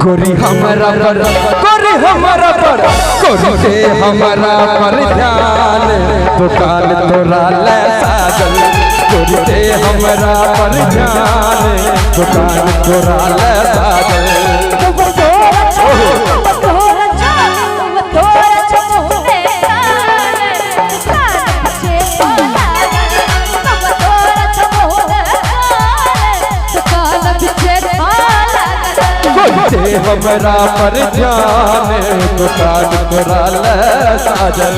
गोरी हमरा पर, गोरी हमरा पर, गोरी दे हमरा पर ध्यान, दुकान तोरा ले साजल। गोरी दे हमरा पर ध्यान, दुकान तोरा ले साजल। गोरी दे हमरा पर ध्यान, दुकान तोरा ले साजल।